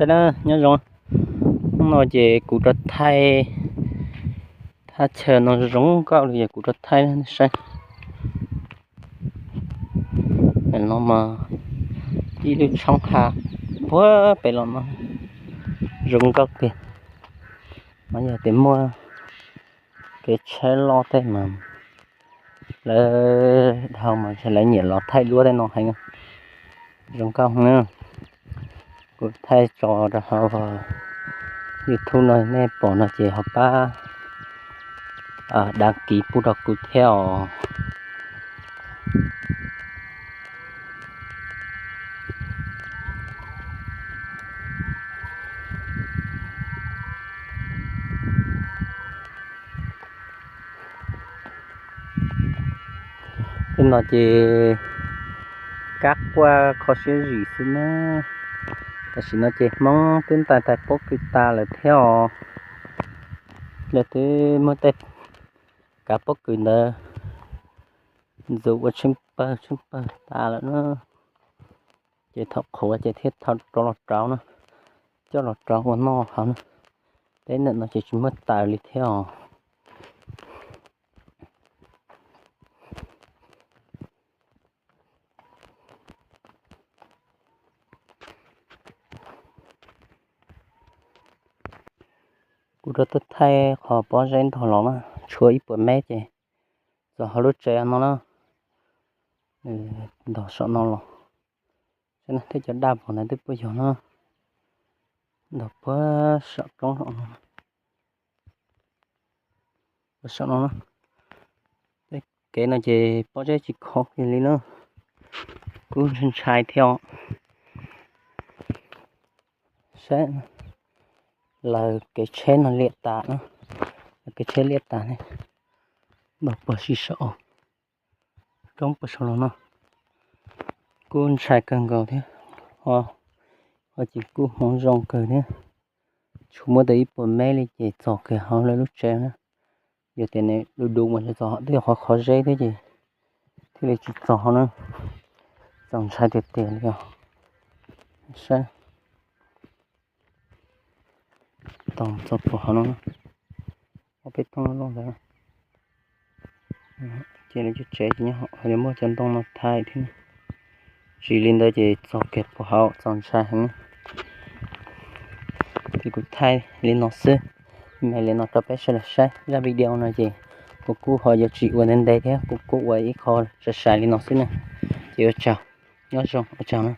Tej na nyob zoo, hnub no ces kuv rov thaij thaj chaw no zoo nkauj li, yog kuv rov thaij saib. No mas ib lub tshoob ha puag pem los no zoo nkauj tiag. No yog tias muaj kev tsheb loj tej mas lawv dhau mas lawv nyiam los thaij duab tej no heev. Zoo nkauj heev na. Kuv thaij tso rau hauv YouTube no, nej pom no ces ho pab đăng ký pub rau kuv thiab os. Tej no ces kab quaj kho siab zim xwb na. Tam sim no ces Hmoob twb ntais tais pob kws tas lawm thiab os. Lawv twb muab tej kav pob kws ntawd ntxuav ua tsheej pawg tsheej pawg tas lawm na. Ces thaum qhuav ces thiaj tau rov los rauv na, coj los rauv ua noj hauv na. Teb ntawm no ces tsis muaj taws li thiab os. Kuv rov tuaj thaij qhov pob zeb ntog los na, tshuav ib puas mev ces txog hauv lub tsev no na, ntog saum no los. Saib na, tej cov daj vog ntawd twb puas yog na, ntog puag saum roob no, puag saum no na. Tej kev no ces pob zeb tsis khov kiag li na, kuj ntshai thiab os. Saib, lawv kev tsheb no liam tas na, lawv kev tsheb liam tas ne, ntog puag saum, roob puag saum los no. Kuj ntshai kawg nkaus thiab, ho ces kuj hmoov zoo kawg thiab. Tshuav muaj tau ib puas mev li ces txog kiag hauv lawv lub tsev na. Yog tias nws du du mus txog twb yog qhov qhov zeb thiab ces thiaj li tsis txog hauv na. Txaus ntshai tiag tiag li os. Saib, tau txog puag hauv no, ob peb thoob loj ntawd. Ces lawv cov tsev ces nyob hauv, ho muaj cov ntoo no thaiv thiab. Tsis li ntawd ces txog kiag puag hauv, txaus ntshai heev. Ces kuv thaij li no xwb, me li no rau peb sawv daws saib. Zaj video no ces kuv kuj ho yuav tsis ua ntev ntev thiab, kuv kuj ua ib qho sai sai li no xwb na. Ces ua tsaug, nyob zoo, ua tsaug na.